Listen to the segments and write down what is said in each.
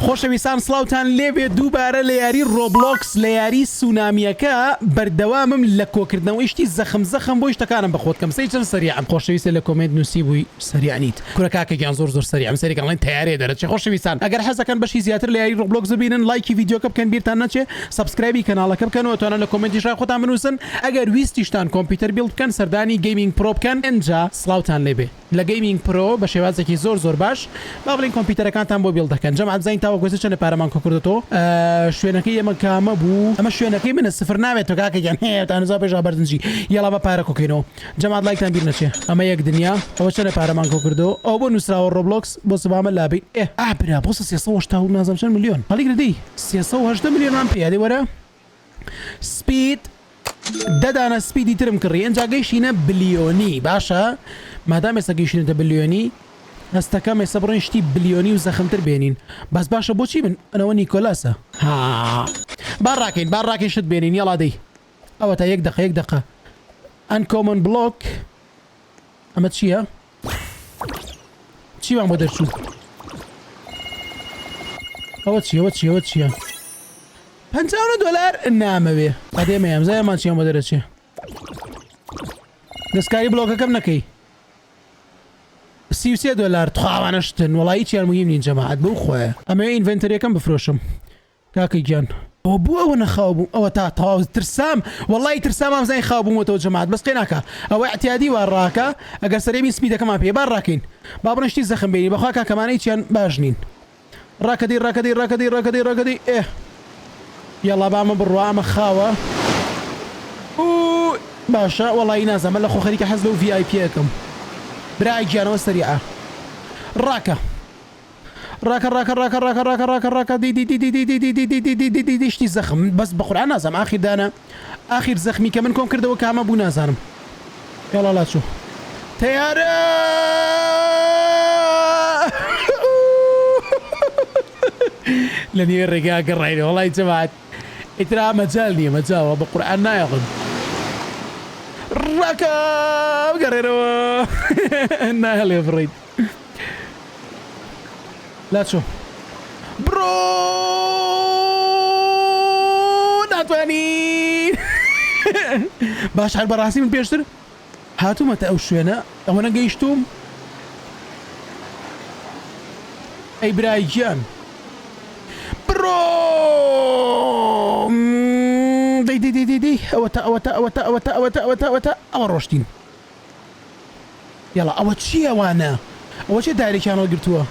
خۆشەویستان سڵاوتان لێبێ دووبارە لە یاری ڕۆبلۆکس لە یاری سونامیەکە بەردەوامم لە کۆکردنەوەی شتی زەخم زەخم بۆی شتەکانم بە خۆت کەم سەی چەند سەریعم خۆشەویستە لە comment نووسی بووی سەریع نیت کورە کاکە گیان زۆر زۆر سەریعم سەریکەن ئەڵێن تەیارەیە دەرەچێ خۆشەویستان ئەگەر حەزەکەن بەشی زیاتر لە یاری ڕۆبلۆکس ببینن ڵایکی ڤیدیۆکە بکەن بیرتان نەچێ subscribe ی کەناڵەکە بکەن و ئەتوانن لە comment یش ڕای خۆتان بنووسن ئەگەر ویستیشتان کۆمپیوتەر build بکەن سەردانی Gaming Pro بکەن ئنجا سڵاوتان لێبێ. لە Gaming Pro بە شێوازێکی زۆر زۆر باش با بڵێین کۆمپیوتەرەکانتان بۆ build دەکەن جەماعەت بزانین تاوەکو ئێستا چەندە پارەمان کۆکردۆتەوە شوێنەکەی ئێمە کامە بوو ئەمە شوێنەکەی منە سفر نابێتەوە کاکە گیان هێ تا نزا پێشا بەرزنجی یەڵا بە پارە کۆکەینەوە جەماعەت لایکتان بیر نەچێ ئەمە یەک دنیا ئەوە چەندە پارەمان کۆکردەوە ئەوە بۆ نووسراوە ڕۆبلۆکس بۆ سبامە لابین ئێ ئا برا بۆ 380 و نازم چەند ملیۆن هەڵیگرە دەی 318 ملیۆنمان پێیە دەی وەرە speed دە دانە speed ی ترم کڕی ئینجا گەیشتینە بلیۆنی باشە مادام ئێستا گەیشتینەتە بلیۆنی هەستەکەم ئێستا بڕۆین شتی بلیۆنی و زەخمتر بێنین بەس باشە بۆچی من ئەنەوە نیکۆلاسە ها با ڕاکەین با ڕاکەین شت بێنین یاڵا دەی ئەوە تا یەک دەقە یەک دەقە uncommon block ئەمە چییە؟ چیمان بۆ دەرچوو؟ ئەوە چییە ئەوە چییە ئەوە چییە؟ 59 دۆلار نامەوێ ئەدێمە یام زایمان چیان بۆ دەرەچێ دەستکاری بڵۆکەکەم نەکەی 33 دۆلار تخواوانە شتن وەڵی هیچیان مهم نین جەماعەت بەو خۆیە ئەمەوێ inventory ەکەم بفرۆشم کاکە گیان ئەوە بۆ ئەوەنە خاو بووم ئەوە تا تەواو ترسام وەڵی ترسام وامزانی خاو بوومەتەوە جەماعەت بەس قەیناکا ئەوە ئیعتیادی وا ڕاکە ئەگەر سەرێ بین speed ەکەمان پێ با ڕاکەین با بڕۆین شتی زەخم بێنین بەخوا کاکەمانە هیچیان باش نین ڕاکە دەی ڕاکە دەی ڕاکە دەی ڕاکە دەی ڕاکە دەی ئێ یاڵا با ئەمە بڕوا ئەمە خاوە باشە وەڵی نازانم لە خۆ خەریکە حەز لەو VIP ئەکەم برا گیانەوە سەریعە ڕاکە ڕاکە ڕاکە ڕاکە ڕاکە ڕاکە ڕاکە ڕاکە دی دی دی دی دی دی دی دی دی دی دی دی دی دی شتی زەخم بەس بە قورئان نازانم ئاخیر دانە ئاخیر زەخمی کە من کۆم کردەوە کامە بوو نازانم یاڵا لاچۆ تەیارە لە نێوی ڕێگا گەڕاینەوە وەڵای جەماعەت ئیترا مەجال نییە مەجاوە بە قورئان نایەڵن ڕاکە بگەڕێنەوە نایەڵێ بڕیت لاچۆ بڕۆ ناتوانی باش هەر بەڕاستی من پێشتر هاتوومەتە ئەو شوێنە ئەوە نەگەیشتوم ئەی برای گیان بڕۆ دەی دەی دەی دەی ئەوەتە ئەوەتە ئەوەتە ئەوەتە ئەوەتە ئەوەتە ئەوەتە ئەوە ڕۆشتین یەڵا ئەوە چیە وانە ئەوە چیە دارێکیان هەڵگرتووە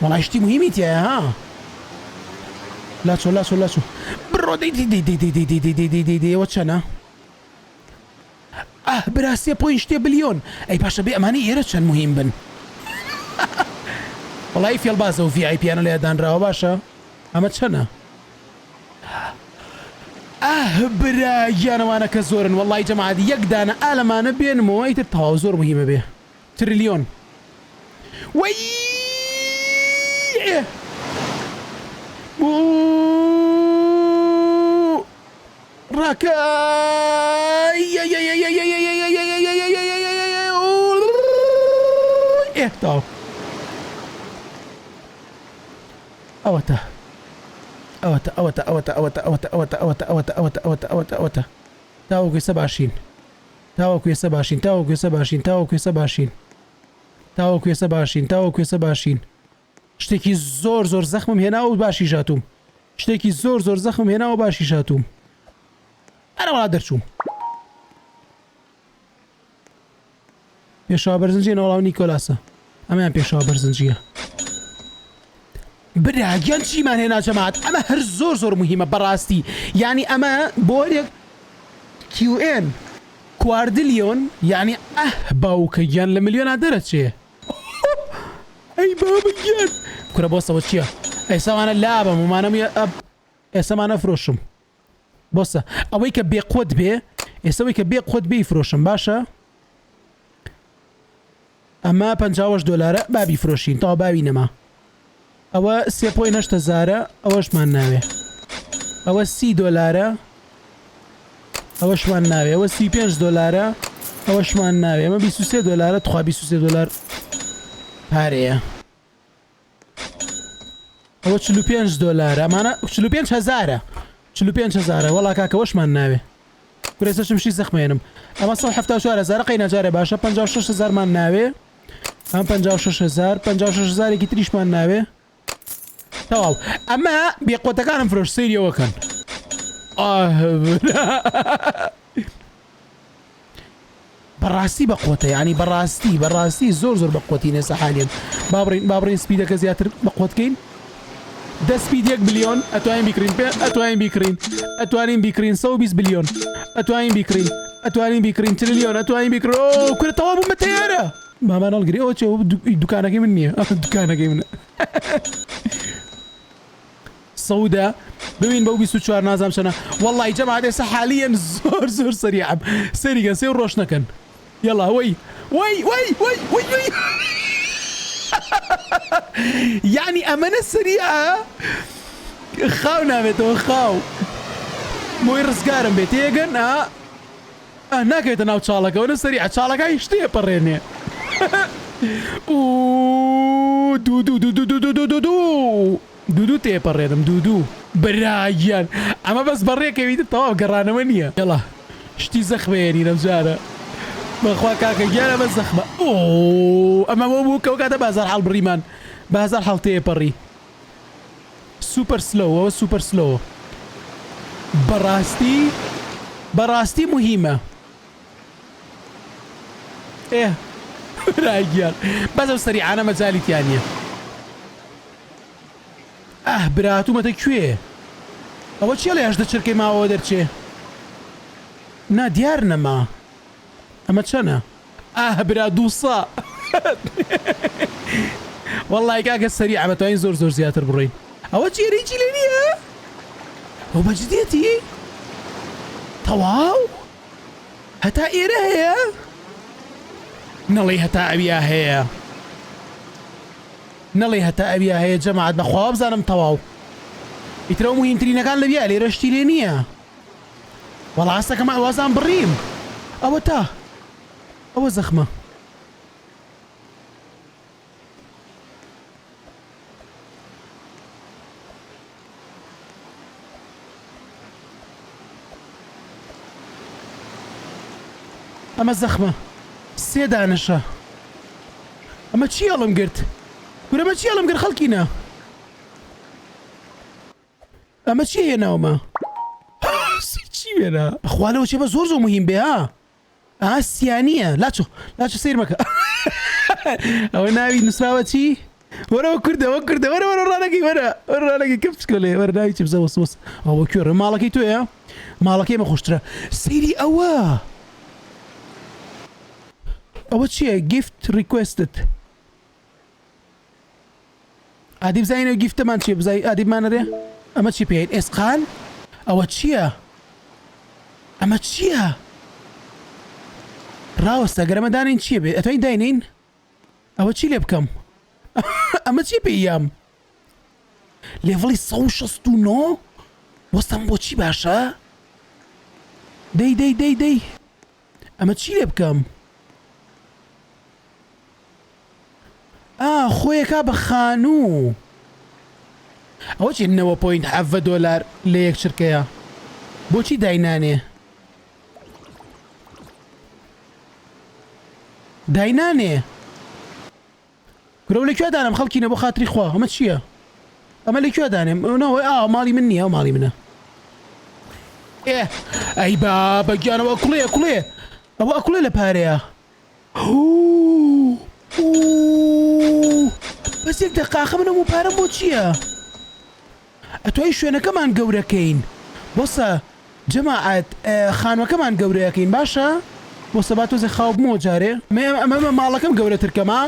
وەڵای شتی مهمی تیایە ها لاچۆ لاچۆ لاچۆ بڕۆ دەی دەی دەی دەی دەی دەی دەی دەی دەی دەی دەی ئەوە چەنە ئاه برا سێ point شتێ بلیۆن ئەی باشە بێ ئەمانەی ئێرە چەند مهم بن وەڵی فێڵبازە و VIP یانە لێ دانراوە باشە ئەمە چەنە ئاه برا گیان ئەوانە کە زۆرن وەڵی جەماعەت یەک دانە ئا لەمانە بێنمەوە ئیتر تەواو زۆر مهیمە بێ ترلیۆن وەی ڕاکە ئێ تەواو ئەوەتە ئەوەتە ئەوەتە ئەوەتە ئەوەتە ئەوەتە ئەوەتە ئەوەتە ئەوەتە ئەوەتە ئەوەتە ئەوەتە ئەوەتە تاوەکو ئێستا باشین تاوەکو ئێستا باشین تاوەکو ئێستا باشین تاوەکو ئێستا باشین تاوەکو ئێستا باشین تاوەکو ئێستا باشین شتێکی زۆر زۆر زەخمم هێناوە و باشی ژاتوم شتێکی زۆر زۆر زەخمم هێناوە باشی ژاتوم ئەرەوەڵا دەرچووم پێشەوا بەرزنجیە نەوەڵا نیکۆلاسە ئەمەیان پێشەوا بەرزنجیە برا گیان چیمان هێنا جەماعەت ئەمە هەر زۆر زۆر مهمە بەڕاستی یعنی ئەمە بۆ هەرێک QN quadrillion یعنی ئەه باوکە گیان لە ملیۆنا دەرەچێ ئەی بابە گیان کورە بۆسەوە چییە ئێساوانە لابەم ومانەم ئێسەمانە فرۆشم بۆسە ئەوەی کە بێ قوت بێ ئێستا ئەوەی کە بێ قوت بێ فرۆشم باشە ئەمە 50 دۆلارە بابی فرۆشین تاوا باوی نەما ئەوە سێ point هەشت هەزارە ئەوەشمان ناوێ ئەوە سی دۆلارە ئەوەشمان ناوێ ئەوە 35 دۆلارە ئەوەشمان ناوێ ئەمە 23 دۆلارە تخوا 23 دۆلار پارەیە. ئەوە 45 دۆلارە ئەمانە 45 هەزارە 45 هەزارە وەڵا کاکە وەشمان ناوێ کورە ئێستا شمشی زەخمێنم ئەمە 174 هەزارە قەینا جارێ باشە 56 هەزارمان ناوێ ئەم 56 هەزار 56 هەزارێکی تریشمان ناوێ تەواو ئەمە بێقۆتەکانم فرۆش سەیری ئەوە کەن ئاه بەڕاستی بە قۆتە یعنی بەڕاستی بەڕاستی زۆر زۆر بە قۆتی نێسە حالیان با بڕین با بڕین speed ەکە زیاتر بە قۆتکەین دە speed یەک بلیۆن ئەتوانین بیکڕین پێ ئەتوانین بیکڕین ئەتوانین بیکڕین 120 بلیۆن ئەتوانین بیکڕین ئەتوانین بیکڕین تریلیۆن ئەتوانین بیکڕین ئۆ کورە تەواو بووم بە تەیارە مامان هەڵگری ئەوە چیە ئەوە دوکانەکەی من نییە دوکانەکەی منە سەودا ببین بەو 24 نازام چەنە وەڵی جەماعەت ئێستا حالیەن زۆر زۆر سەریعم سەریگەن سێ ڕۆژ نەکەن یەڵا وەی وەی وەی وەی وەی وەی یعنی ئەمەنە سەریعە خاو نابێتەوە خاو بۆی ڕزگارم بێت تێگەن ئا ئاه ناکەوێتە ناو چاڵەکەوە نە سەریعە چاڵەکە هیچ تێپەڕێنێ ئوو دوو دوو دوو دوو دوو دوو دوو دوو دوو دوو تێپەڕێنم دوو دوو برا گیان ئەمە بەس بەڕێکەویتە تەواو گەڕانەوە نییە یەڵا شتی زەخمەیەنی لەم جارە بەخوا کاکە گیان ئەمە زەخمە ئۆ ئەمە بۆ بوو کەو کاتە بازار حاڵ بڕیمان بازار حاڵ تێپەڕی super slow ئەوە super slow ە بەڕاستی بەڕاستی موهیمە ئێ برا گیان بەس ئەو سەریعانە مەجالی تیا نییە ئەه برا هاتوومەتە کوێ ئەوە چیە لە 18 چرکەی ماوەوە دەرچێ نا دیار نەما ئەمە چەنە؟ ئاه برا دووسە وەڵی کاکە سەریعە بەتوانین زۆر زۆر زیاتر بڕۆین ئەوە چیە هیچی لێ نییە ئەو بەجدیەتی تەواو هەتا ئێرە هەیە نەڵێی هەتا ئەویا هەیە نەڵێی هەتا ئەویا هەیە جەماعەت بەخوا بزانم تەواو ئیترەوە مهمترینەکان لەویا لێرە شتی لێ نییە وەڵا هەستەکەم ئاوازان بڕیم ئەوەتا ئەوە زەخمە. ئەمە زەخمە سێ دانەشە ئەمە چی هەڵم گرت کورە ئەمە چی هەڵم گرت خەڵکینە. ئەمە چیە هێناومە چی وێنە بەخوا لەوە چێ بە زۆر زۆر مهم بێ ها ئا سیانیە لاچۆ لاچۆ سیر مەکە ئەوە ناوی نووسراوە چی وەرەوە کوردە وە کوردە وەرە وەرە ڕانەکەی وەرە وەرە ڕانەکەی کەم بچکۆلێ وەرە ناوی چی بزە وەس وەس ئەوە کوێ ماڵەکەی تۆیە ماڵەکەی مە خۆشترە سەیری ئەوە ئەوە چییە gift requested ئادی بزانین ئەو gift ەمان چیە بزای ئادی بمانەرێ ئەمە چی پێین ئێسقان ئەوە چییە ئەمە چییە ڕاوەستە گەرەمە دانین چییە بێ ئەتوانین داینین ئەوە چی لێ بکەم ئەمە چی پێ یام level ی 169 وەستم بۆچی باشە دەی دەی دەی دەی ئەمە چی لێ بکەم ئا خۆیەکا بە خانوو. ئەوە چیە نەوە point حەڤە دۆلار لە یەک چرکەیا بۆچی داینانێ داینانێ کورە لە کوێ دانم خەڵکینە بۆ خاتری خوا ئەمە چییە ئەمە لە کوێ دانێم نەوە ئا ماڵی من نییە ماڵی منە ئێ ئەی با بە گیانەوە کوڵێ کوڵێ ئەوە ئەکوڵێ لە پارەیە بەس یەک دەقە ئاخە من هەموو پارەم بۆ چییە؟ ئەتوانی شوێنەکەمان گەورەکەین بۆسە جەماعەت خانوەکەمان گەورەکەین باشە بۆسە با تۆزێ خاو بمەوە جارێ ئەمە ماڵەکەم گەورەتر کەمە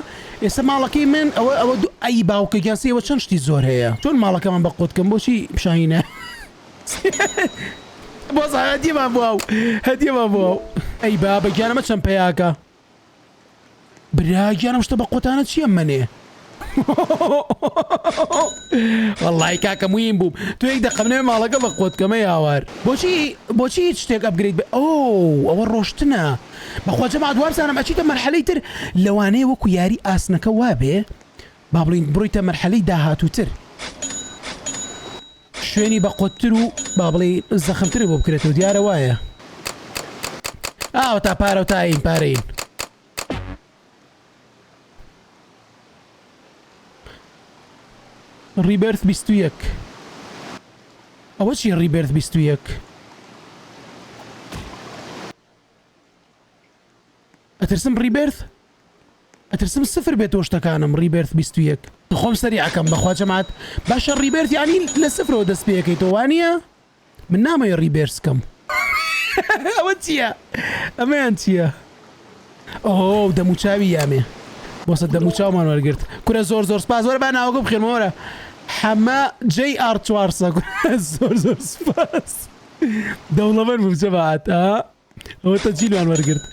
ئێستا ماڵەکەی من ئەوە ئەوە دوو ئەی باوکە گیان سێوە چەند شتی زۆر هەیە چۆن ماڵەکەمان بە قوت کەم بۆچی شاهینە بۆسە هەدیەمان بۆ ئەو هەدیەمان بۆ ئەو ئەی بابە گیان ئەمە چەند پیاکە برا گیان ئەم شتە بە قۆتانە چییە مەنێ وەڵی کاکە مویم بووم تۆ یەک دەقەم نەوێ ماڵەکە بە قۆت کەمە یاوار بۆچی بۆچی هیچ شتێک upgrade بە ئۆ ئەوە ڕۆشتنە بەخوا جەماعەت وابزانم ئەچیتە مەرحەلەی تر لەوانەیە وەکو یاری ئاسنەکە وابێ با بڵین بڕۆیتە مەرحەلەی داهاتووتر. شوێنی بە قوتتر و با بڵێ زەخمتر بۆ بکرێتەوە دیارە وایە ئاوە تا پارە و تاین پارەین ڕیبێرث 21 ئەوە چیە ڕیبێرث 21 ئەترسم ڕیبێرث ئەترسم سفر بێتەوە شتەکانم ڕیبێرث 21 خۆم سەری ئەکەم بەخوا جەماعەت باشە ڕیبێرث یانی لە سفرەوە دەست پێەکەیتەوە وانییە من نامەوێ ڕیبێرس کەم ئەوە چییە ئەمەیان چییە ئۆ دەموچاوی یامێ بۆسە دەموچاومان وەرگرت کورە زۆر زۆر سپاس وەرە با ناوەکە بخێنمەوە وەرە حەمە جەی ئاڕ چوارسە زۆر زۆر سپاس دەوڵەمەند بووم جەماعەت ئا ئەوە تەجیلمان وەرگرت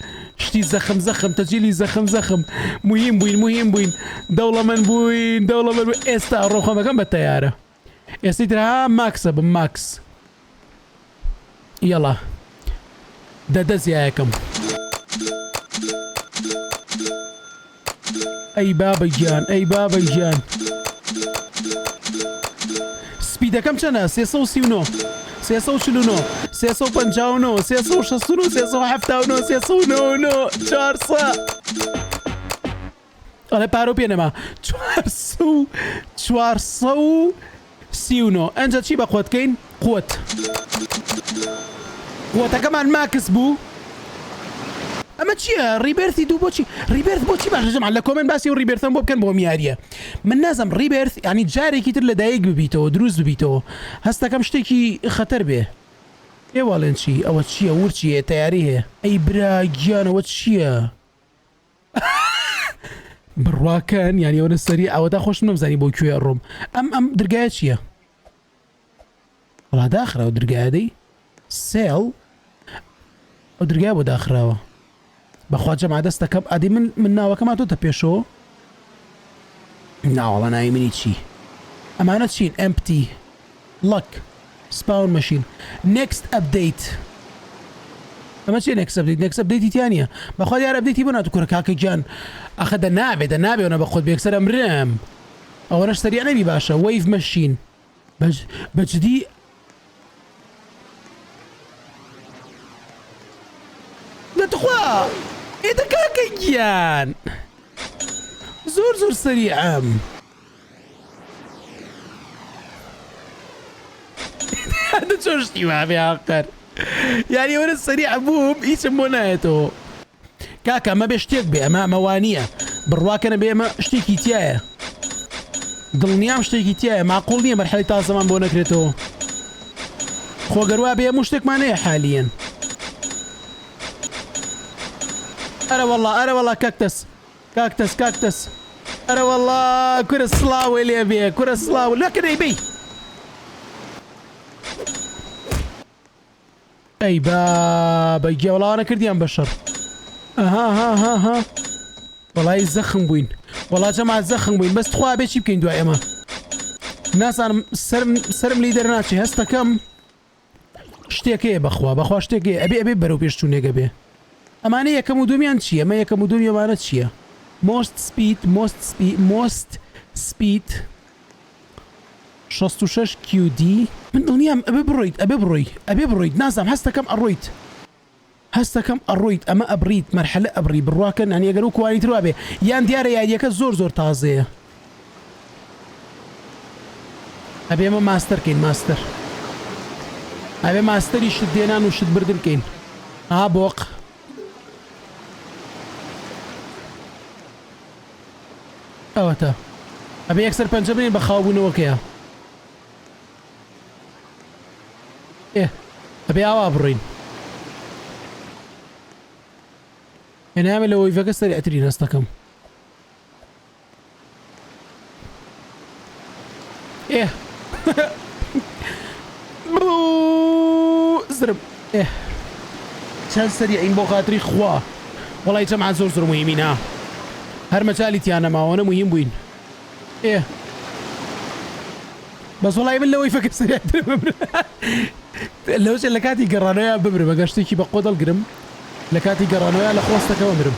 شتی زەخم زەخم تەجیلی زەخم زەخم مهم بووین مهم بووین دەوڵەمەند بووین دەوڵەمەند بووین ئێستا ڕۆخەمەکەم بە تەیارە ئێستی تر ها ماکسە بم ماکس یەڵا دە دە زیایەکەم ئەی بابە گیان ئەی بابە گیان سپیدەکەم چەنە 339 349 359 369 379 399 400 ئەڵێ پارەو پێ نەما 439 ئەنجا چی بە قوت کەین قوت قوتەکەمان max بوو ئەمە چییە rebirth ی دوو بۆچی rebirth بۆچی باشە جەماعەت لە comment باسی و rebirth م بۆ بکەن بۆم یاریە من نازم rebirth ینی جارێکی تر لە دایک ببیتەوە دروست ببیتەوە هەستەکەم شتێکی خەتەر بێ ئێواڵێن چی ئەوە چییە ورچی هەیە تەیاری هەیە ئەی برا گیانەوە چییە بڕواکەن یانی ئەوەنە سەری ئەوەتا خۆشم نەمزانی بۆ کوێ ئەڕۆم ئەم ئەم درگایە چییە وڵا داخراوە درگایە دەی سێڵ ئەو درگای بۆ داخراوە بەخوا جەما دەستەکەم ئەدی من من ناوەکەم هاتۆتە پێشەوە ناوەڵا ناوی منی چی ئەمانە چین empty luck spawn machine next update ئەمە چیە next update next update ی تیا نییە بەخوا دیار update ی بۆ ناتو کورە کاکە گیان ئەخە دە نابێ دە نابێ ئەوە بە خۆت بێکسەر ئەمرم ئەوەنەش سەریع نەبی باشە wave machine بەجدی دەتخوا ئێدە کاکە گیان زۆر زۆر سەریعم چۆن شتی وابێ ئاخر یاری وەرە سەریع بووم هیچم بۆ نایەتەوە کاکە ئەمە بێ شتێک بێ ئەمە ئەمە وانە بڕواکەنە بێ ئەمە شتێکی تایە دڵنیام شتێکی تایە ماقۆڵ نییە مەرحەلی تازەمان بۆ نەکرێتەوە خۆگەروا بێ هەموو شتێکمان هەیە حالیەن ئەرە وەڵا ئەرە وەڵا کاکتەس کاکتەس کاکتەس ئەرە وەڵا کورە سڵاوێ لێ بێ کورە سڵاو لەکە دەی بی ئەی بابە گیان وەڵا کردیان بە شەڕ ئەها ها ها ها وەڵی زەخم بووین وەڵا جەماعەت زەخم بووین بەس تخوا بێ چی بکەین دوای ئێمە نازانم سرم سرم لی دەرناچێ هەستەکەم شتێک هەیە بەخوا بەخوا شتێک هەیە ئەبێ ئەبێ بەرەو پێش چوونێک ئەبێ ئەمانە یەکەم و دوومیان چییە ئەمە یەکەم و دوومی ئەمانە چییە most speed most spe most speed 66 QD من دڵنیام ئەبێ بڕۆیت ئەبێ بڕۆی ئەبێ بڕۆیت نازانم هەستەکەم ئەڕۆیت هەستەکەم ئەڕۆیت ئەمە ئەبڕیت مەرحەلە ئەبڕی بڕواکەن یانی ئەگەر وەکو وانی تر وابێ یان دیارە یاریەکە زۆر زۆر تازەیە ئەبێ ئەمە master کەین master ئەبێ master ی شت دێنان و شت بردن کەین ئا بۆق ئەوەتە ئەبێ یەکسەر پەنجە بنێن بە خاوبوونەوەکەیە ئێ ئەبێ ئاوا بڕۆین هێنامە لە wave ەکە سەریعترین هەستەکەم ئێ زرم ئێ چەند سەریعین بۆ خاتری خوا وەڵی جەماعەت زۆر زۆر مهمینە هەر مەجالی تیانە ماوەنە مهم بووین ئێ بەس وەڵی من لەوەی فەکر سەریعتر بمرم لەوچە لە کاتی گەڕانەوە بمرم ئەگەر شتێکی بە قۆ دەڵگرم لە کاتی گەڕانەوە لە خۆستەکەەوە مرم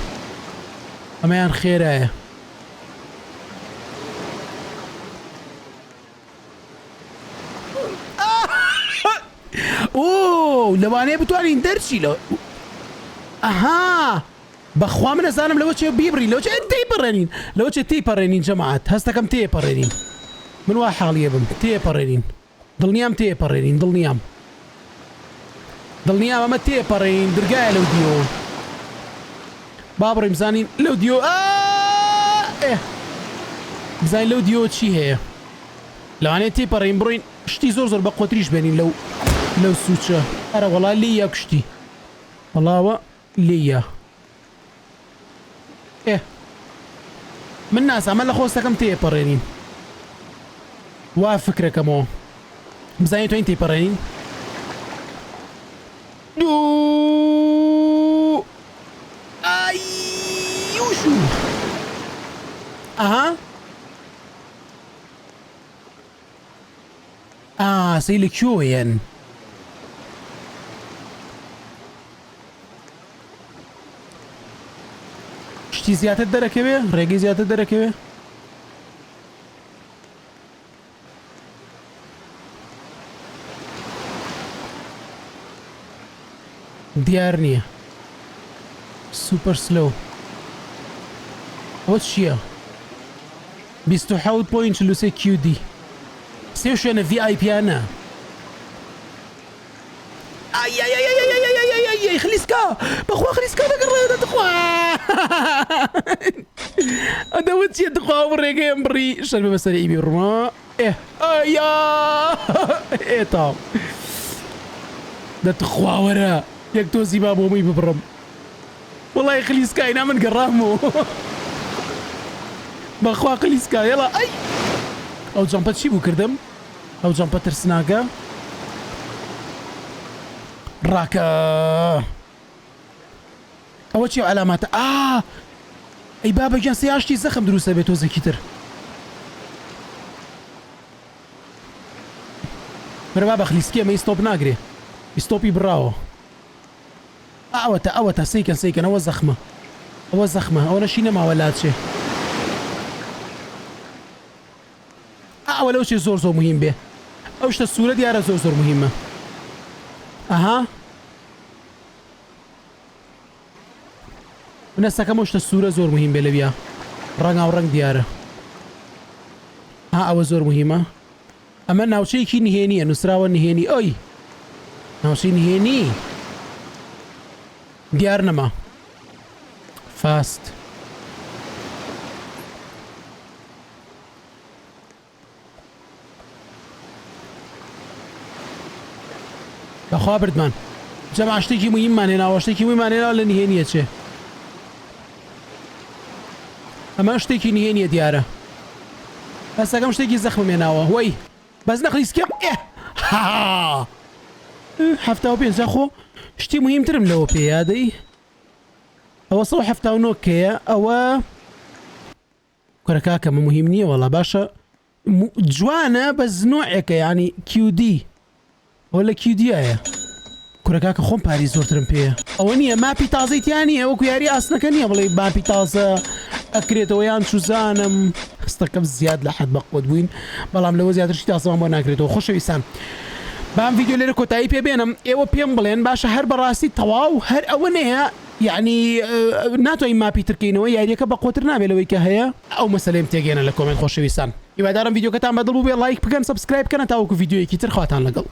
ئەمەیان خێرایە ئۆ لەوانەیە بتوانین دەرچی لە ئەها بەخوا من ئەزانم لەوە چێ بیبڕین لەوە چێ تێیپەڕێنین لەوە چێ تێیپەڕێنین جەماعەت هەستەکەم تێپەڕێنین من وا حاڵیە بم تێپەڕێنین دڵنیام تێپەڕێنین دڵنیام دڵنیام ئەمە تێپەڕێنین درگایە لەو دیەوە با بڕیم بزانین لەو دیۆ ئێ بزانین لەو دیۆ چی هەیە لەوانەیە تێپەڕین بڕۆین شتی زۆر زۆر بە قۆتریش بێنین لەو لەو سوچە ئەرە وەڵا لێ یا کوشتی وەڵاوە لێیە ئێ من نازانم لە خۆستەکەم تێپەڕێنین وا فکرەکەمەوە بزانین توانین تێپەڕێنین دوو ئایوشو ئەها ئا سەی لە کوێوە یەن؟ شتی زیاتر دەرەکەوێ ڕێگەی زیاتر دەرەکەوێ دیار نییە super slow ئەوە چییە؟ 27 point 43 QD سێ شوێنە VIP یانە ئای خلیسکا بەخوا خلیسکا دەگەڕێ دەتخوا ئەدەوە چیە تخوا ئەو ڕێگەیەم بڕی شەرمە بەسەر ئیبی بڕمە ئێ ئایا ئێ تاو دەتخوا وەرە یەک تۆزی با بۆ می ببڕم وەڵای خلیسکای نا من گەڕامەوە بەخوا خلیسکا یەڵا ئەی ئەو jump ە چی بوو کردم ئەو jump ە ترسناکە ڕاکە ئەوە چی عەلاماتە ئا ئەی بابە گیان سیاشتی زەخم دروستە بێت تۆزێکی تر برا بابە خلیسکێ مە ئیستۆپ ناگرێ ئیستۆپی بڕاوە ئەوەتە ئەوەتە سەیکەن سەیکەن ئەوە زەخمە ئەوە زەخمە ئەوە نەشی نەماوە لاچێ ئەوە لەو چێ زۆر زۆر مهم بێ ئەو شتە سوورە دیارە زۆر زۆر مهمە ئەها منەسەکەم ئەو شتە سوورە زۆر مهم بێ لەویا ڕەنگاو ڕەنگ دیارە ها ئەوە زۆر مهمە ئەمە ناوچەیەکی نهێنیە نووسراوە نهێنی ئەی ناوچەی نهێنی دیار نەما fast بەخوا بردمان جەما شتێکی مهممان هێناوە شتێکی مهممان هێناوە لە نهێنیە چێ ئەمە شتێکی نهێنیە دیارە هەستەکەم شتێکی زەخمم هێناوە وەی بەس نەخلیسکێم ئێ ها 75 خۆ شتی مهمترم لەوە پێ یادەی ئەوە 179 کەیە ئەوە کورە کاکە مە مهم نییە وەڵا باشە جوانە بەس نوعێکە ینی QD ئەوە لە QD یایە کورە کاکە خۆم پاری زۆرترم پێیە ئەوە نییە map ی تازەی تیا نییە وەکو یاری ئاسنەکە نییە بڵێ map ی تازە ئەکرێتەوە یان چوزانم هەستەکەم زیاد لە حەد بەقوت بووین بەڵام لەوە زیاتر شتی تازەمان بۆ ناکرێتەوە خۆشەویستان بام ڤیدیۆ لێرە کۆتایی پێ بێنم ئێوە پێم بڵێن باشە هەر بەڕاستی تەواو هەر ئەوە نەیە یەعنی ناتوانین map ی تر کەینەوە یاریەکە بەقوەتر نابێ لەوەی کە هەیە؟ ئەو مەسەلەیەم تێگەیەنە لە comment خۆشەویستان هیوادارم ڤیدیۆکەتان بەدڵ بووبێ ڵایک بکەن subscribe بکەن هەتاوەکو ڤیدیۆیەکی تر خواتان لەگەڵ.